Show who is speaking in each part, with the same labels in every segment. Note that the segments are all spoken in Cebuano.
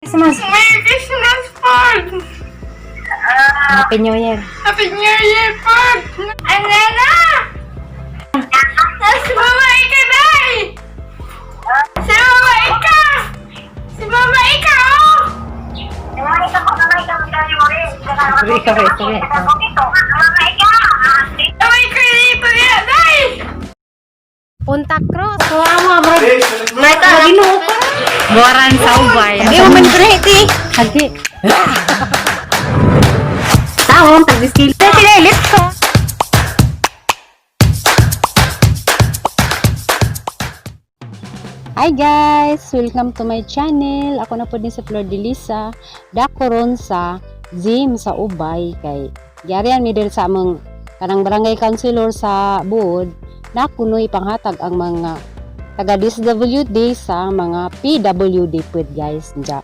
Speaker 1: Christmas.
Speaker 2: Merry Christmas po!
Speaker 1: Happy New Year.
Speaker 2: Happy New Year po! Ano na? Si Mama Ika, day! Si Mama Ika! Si Mama Ika, oh!
Speaker 1: Sorry, sorry, sorry.
Speaker 2: Mama Ika dito niya, day!
Speaker 1: Punta Cruz. Kawawa, bro. May ka. Ginoo ko.
Speaker 3: Buwaran sa ubay.
Speaker 1: Di mo man pre, ti. Hagi. Taong tag-skill. Sige, let's go. Hi guys! Welcome to my channel. Ako na po din sa Flor de Lisa. Dako ron sa gym sa Ubay kay Gyarian mi diri sa among kanang barangay councilor sa Buod na kunoy panghatag ang mga taga DSWD sa mga PWD pud, guys. Diya.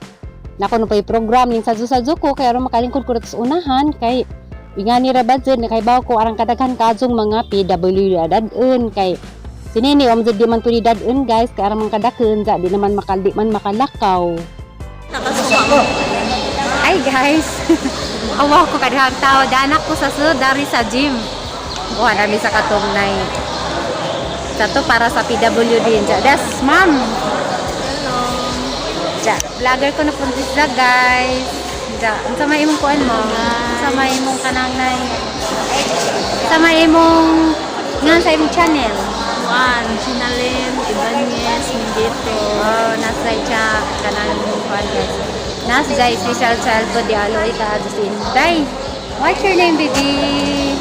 Speaker 1: Nako no pay program ning sadyo-sadyo ko kay aron makalingkod ko sa unahan kay ingani ra budget na kay bawo ko arang kadaghan kaadtong mga PWD adadun kay sinini om di man pwede dadun, guys, kay arang man kadakon di naman makal di man makalakaw.
Speaker 3: Hi guys. Awa ko kadhang tao danak ko sa sud dari sa gym. Buha nami sa katong nay. Sa to para sa PWD dyan. Das, ma'am. Hello. Ja, vlogger ko na po sila, guys. Ja, unsa may imong kuan mo? Unsa may imong kanang nay? Unsa may imong ngan sa imong channel?
Speaker 4: Juan, Sinalin, Ibanez, Mingito.
Speaker 3: Oh, nasa siya kanang kuan, guys. Nasa siya special child po di aloy ka adto si Inday. What's your name, baby?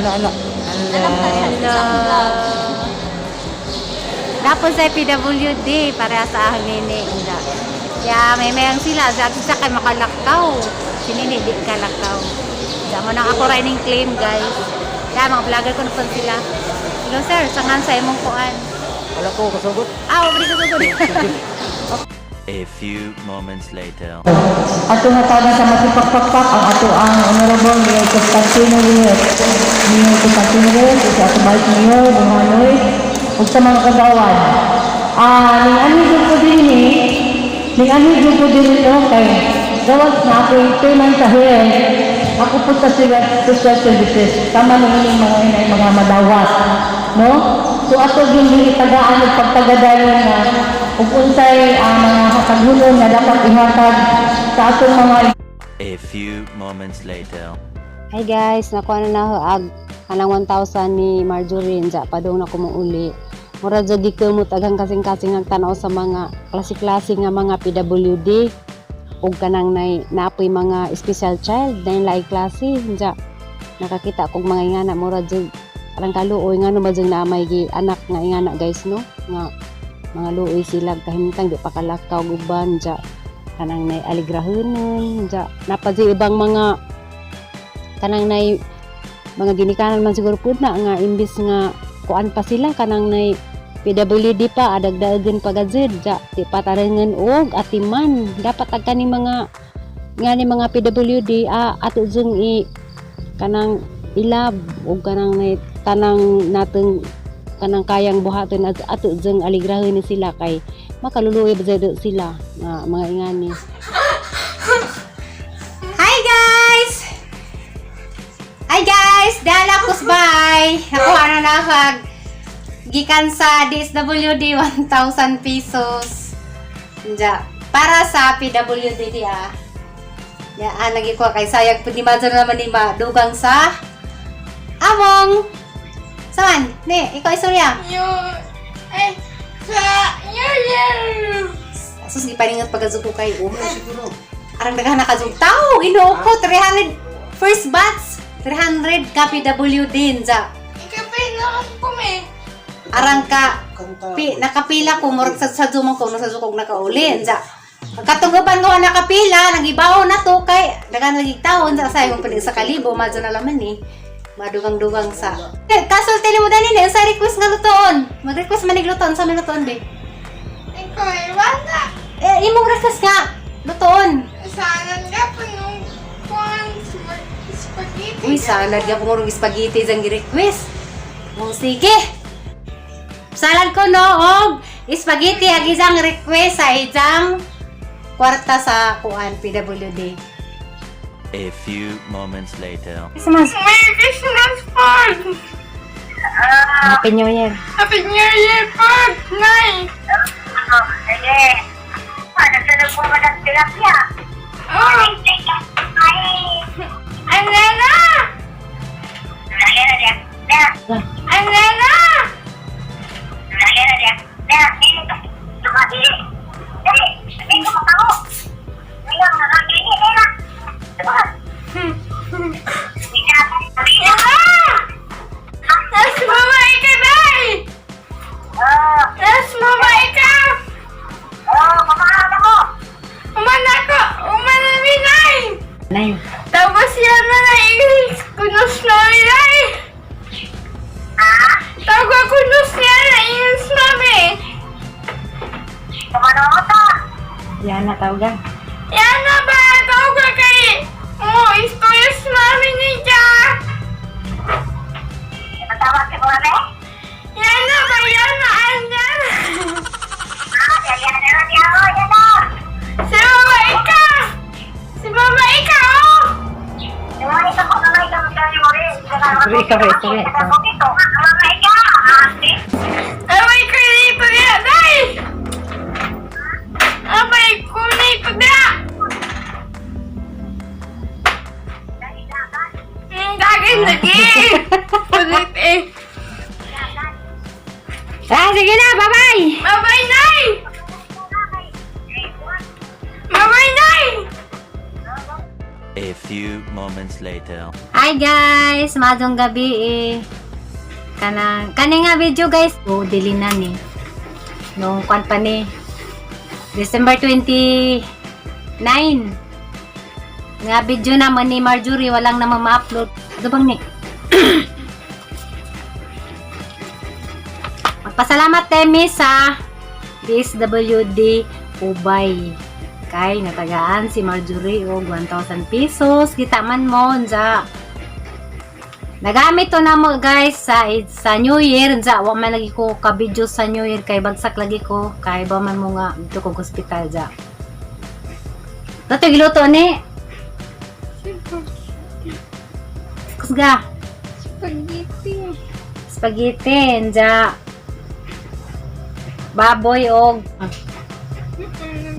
Speaker 1: Ano ano?
Speaker 3: Hello. Tapos sa PWD para sa ahang nene inda. Ya, may mayang sila sa sa kay makalakaw. Si nene di kalakaw. Ya mo na ako rin claim, guys. Ya, mga vlogger ko na po sila. Hello sir, sangan sa imong kuan.
Speaker 5: Wala ko kasugot.
Speaker 3: Ah, obli ko ko.
Speaker 6: A few moments later.
Speaker 7: Ato nga taga sa masipagpakpak ang ato ang Honorable Mayor Constantino Reyes. Mayor Constantino Reyes, isa ato Vice Mayor Buhanoy, ug sa mga kagawad. Ah, ning anhi jud ko dinhi, ning anhi jud ko dinhi no kay gawas na ako chairman sa health. Ako po sa social services. Tama nung inyong mga inay mga madawat, no? So ato gyud gitagaan og pagtagadayon na ug unsay mga hataghunon nga dapat ihatag sa atong mga
Speaker 6: A few moments later.
Speaker 1: Hi guys, nakuha na na ag kanang 1,000 ni Marjorie ja padung na kumuuli. Mura jud di kumot agang kasing-kasing ang tanaw sa mga klase-klase nga mga PWD ug kanang nay naapoy mga special child na lahi klase ja nakakita kog mga ingana, mura jud arang kaluoy ngano ba jud naa may gi anak nga ingana, guys, no, nga mga luoy sila kahimtang di pa kalakaw uban ja kanang nay aligrahonon ja napa jud ibang mga kanang nay mga ginikanan man siguro pud na nga imbis nga kuan pa sila kanang nay PWD pa adagdagan pa gazed ja di patarengan og atiman dapat ag kani mga nga ni mga PWD ato jung i kanang ilab og kanang nay tanang nateng kanang kayang buhaton at ato jung aligrahon ni sila kay makaluluoy ba jud sila nga mga ingani.
Speaker 3: Hi guys! Hi guys! Dala kusbay! Nakuha na na ako gikan sa DSWD 1,000 pesos. Diya. Para sa PWD di ah. Ya, lagi ko kay sayag pud ni Madre naman ni madugang sa among Saman, ni, ikaw istorya.
Speaker 2: Yung, ay, sa New Year!
Speaker 3: Sus, gipaningat pagkazuko kay um. Arang daghan na kazug tao, Ginoo ko 300 first batch, 300 ka PWD ja.
Speaker 2: Ikaw pa yung nakakume.
Speaker 3: Arang ka pi, nakapila ko murag sa mo ko sa kog nakauli ja. Katunguban ko nakapila, nagibaw na to kay daghan lagi taon sa sayong panig sa kalibo madyo na laman ni. Madugang-dugang sa. Eh, kasulti mo dani ni sa request nga lutoon. Mag-request man lutoon sa may lutoon be.
Speaker 2: Ikaw ay wala.
Speaker 3: Eh, imong request nga lutoon.
Speaker 2: Sanan ka pa nung kuwan, spaghetti.
Speaker 3: Uy, salad ka pumurong spaghetti isang gi-request. O, sige. Salad ko no, og spaghetti ang isang request sa isang kwarta sa kuan PWD.
Speaker 6: A few moments later.
Speaker 3: Christmas.
Speaker 2: Merry Christmas po!
Speaker 3: Happy New Year.
Speaker 2: Happy New Year po! Nay!
Speaker 5: Sige. Nagsunod po ba ng tilapia?
Speaker 2: Oh!
Speaker 5: Ay,
Speaker 2: Anena!
Speaker 5: lagi na siya. Na,
Speaker 2: Anena!
Speaker 5: lagi na siya. Na, dili. Dili, dili ko makaw. Ilang nakakini, nila. Diba?
Speaker 2: Mama! Nas mama ika, Day!
Speaker 5: Oh,
Speaker 2: Nas mama ika!
Speaker 5: oh, mamahal ako.
Speaker 2: Umana ko! Umana mi, Nay!
Speaker 3: Nay.
Speaker 2: Tapos yan na na kunos na mi, Nay! Tawag kunos niya na ingos mami!
Speaker 5: Kumano ta?
Speaker 3: Yan na tawag.
Speaker 2: Yan na ba? Tawag ka kay mo istorya sa mami niya!
Speaker 5: Matawag si Mame?
Speaker 2: Yan na ba? Yan na! Anyan!
Speaker 5: Ah, yan, yan, yan, yan, oh, yan na.
Speaker 2: Si mama ika! Si mama ika, oh!
Speaker 5: Yung isa ko na ikaw ang mo rin.
Speaker 3: Ikaw, ikaw, ikaw.
Speaker 5: Mama, ikaw. Ah,
Speaker 2: Abay ko dito niya, Day! Abay ko dito niya! Ang gagawin lagi! Ulit eh!
Speaker 3: Ah, sige na, bye-bye.
Speaker 2: Bye-bye, Nay! Bye-bye, Nay!
Speaker 6: A few moments later.
Speaker 3: Hi guys, madong gabi eh. Kanang kani nga video guys, oh dili na ni. Nung kwan pa ni December 29. Nga video naman ni Marjorie walang naman ma-upload. Ano bang ni? Magpasalamat Temi sa DSWD Ubay. Kay natagaan si Marjorie og 1,000 pesos. Kita man mo unsa. Nagamit to na mo guys sa New Year unsa wa man lagi ko ka video sa New Year kay bagsak lagi ko kay ba man mo nga dito ko hospital ja. Dato giluto ni. Kusga.
Speaker 2: Spaghetti.
Speaker 3: Spaghetti unsa. Baboy og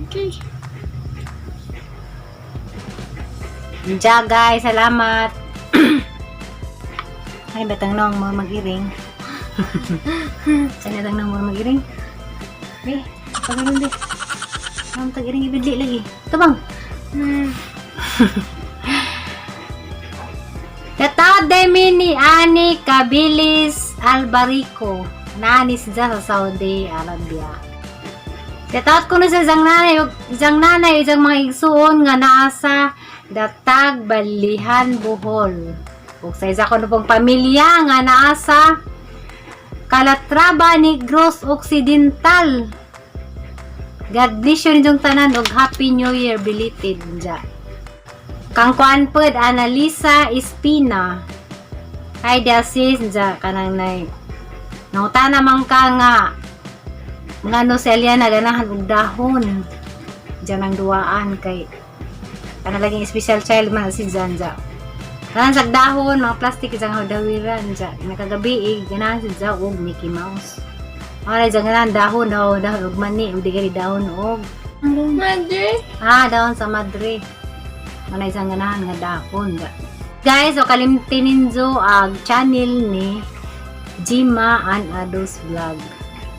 Speaker 2: Okay.
Speaker 3: Unsa guys, salamat. Ay, batang nong mo mag-iring. Ay, batang nong mo mag-iring. Be, paganon be. Ang tag-iring ibidli lagi. Ito bang? Tataw demi ni Ani Kabilis Albarico. Nani siya sa Saudi Arabia. Shoutout ko na sa isang nanay, isang mga igsuon nga naa sa Datag Balihan, Bohol. Ug sa isa ko na pong pamilya nga naa sa Calatrava, Negros Occidental. God bless you ninyong tanan ug Happy New Year belated dya. Kang kuan pod Analisa Espina. Hi Delsis dya kanang nay. Nangutana man ka nga ngano si Eliana ganahan og dahon. Diyan ang duwaan kay kana laging special child man si Janja. Ganahan sa dahon, mga plastic dyan dawiran dyan. Nakagabi eh, ganahan si Jan og Mickey Mouse. Mga dyan ganahan dahon, dahon, dahon og mani, og di gani dahon og
Speaker 2: Madre.
Speaker 3: Ah, dahon sa madre. Mga isang ganahan nga dahon. Dyan. Guys, o kalimti ninyo ang channel ni Jima and Ados Vlog.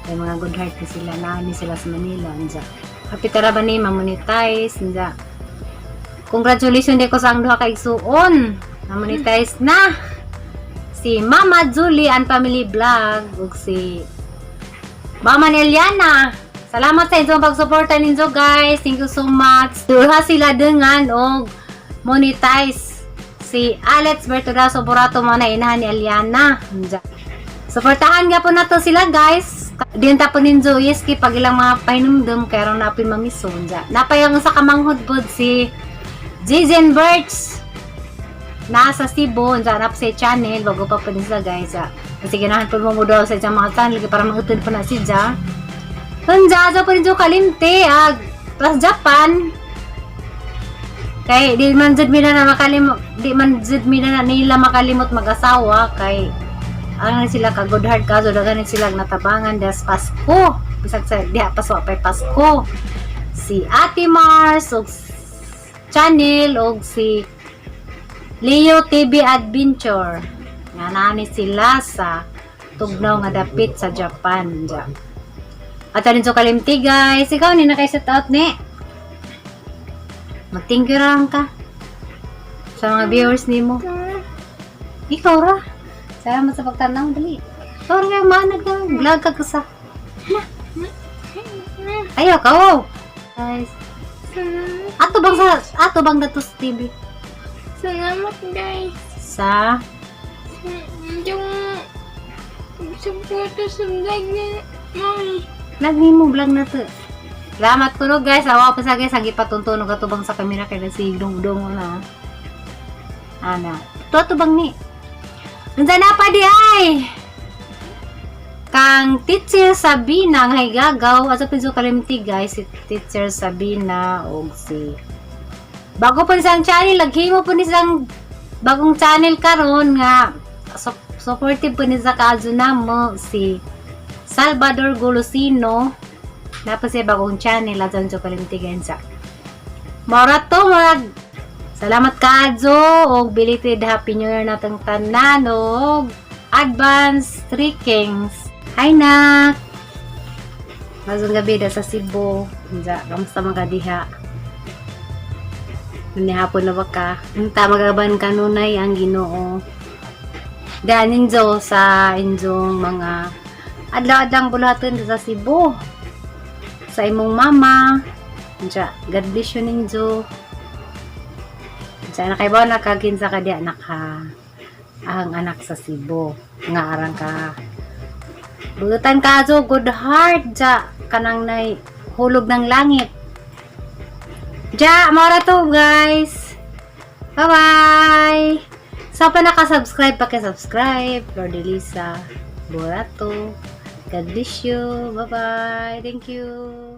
Speaker 3: Kay mga good heart ni sila, naa ni sila sa Manila. Anja. Kapit ba ni mamonetize. Anja. Congratulations di ko sa ang duha ka igsuon. Na-monetize na. Si Mama Julie and Family Vlog ug si Mama Neliana. Salamat sa inyong pagsuporta ninyo guys. Thank you so much. Duha sila dengan og monetize si Alex Bertodaso Borato mo na inahan ni Eliana. Anja. Suportahan nga po nato sila guys. Diyan ta po ninyo yes kay pag ilang mga pahinumdum kay aron napin mamiso unja. Napayang sa kamanghod pod si Jason Birch nasa Cebu unja nap sa channel bago pa po din sila guys. Ah. Kasi ganahan po mo daw sa isang mga channel kay para mangutod po na si Ja. Unja sa po ninyo kalimti ag Pas Japan. Kay di man jud mi na makalimot, di man jud mi na nila makalimot mag-asawa kay ang sila ka good heart kaso daghan ni sila natabangan das Pasko. Bisag sa diha pa sa pay Pasko. Si Ate Mars og channel og si Leo TV Adventure. Nga naani sila sa tugnaw nga dapit sa Japan. Diya. At alin so kalimti, guys. Ikaw ni na kay set out ni. Mag-thank you ra lang ka sa mga viewers nimo. Ikaw ra. Salamat sa pagtanaw, dali. Ikaw ra kay manag na vlog ka sa. Na. Ayaw ka, oh. Guys.
Speaker 2: Salamat.
Speaker 3: Ato bang datos TV?
Speaker 2: Salamat, guys.
Speaker 3: Sa
Speaker 2: Yung suporta sa vlog ni Mami.
Speaker 3: Vlog nimo, vlog na to. Salamat kuno, guys. Awa pa sa guys, ang gipatuntunog atubang sa kamera kay si dong na. Ana. To atubang ni. Unsa na pa di ay? Kang Teacher Sabina ang higagaw asa piso kalimti, guys, si Teacher Sabina og si bago pa ni channel, naghimo po ni siyang bagong channel karon nga supportive po ni sa kaadyo namo si Salvador Golosino na pa siya bagong channel at sa kalimti sa Mora to, murag salamat kaadyo og belated happy new year natong tanan og advance three kings. Hi, nak. Mazong gabi da sa Cebu. Unsa, kamusta man ka diha? Hapon na ba ka? Unta magaban kanunay ang Ginoo. Daan ninyo sa inyong mga adlaw-adlang bulaton sa Cebu. Sa imong mama. Unsa, God bless you ninyo. Unsa na kay ba nakaginsa ka diha naka ang anak sa Cebu nga arang ka Bulutan ka so good heart ja kanang nay hulog ng langit. Ja, mao to, guys. Bye-bye. Sa pa naka-subscribe, paki-subscribe. Lord Elisa Borato. God bless you. Bye-bye. Thank you.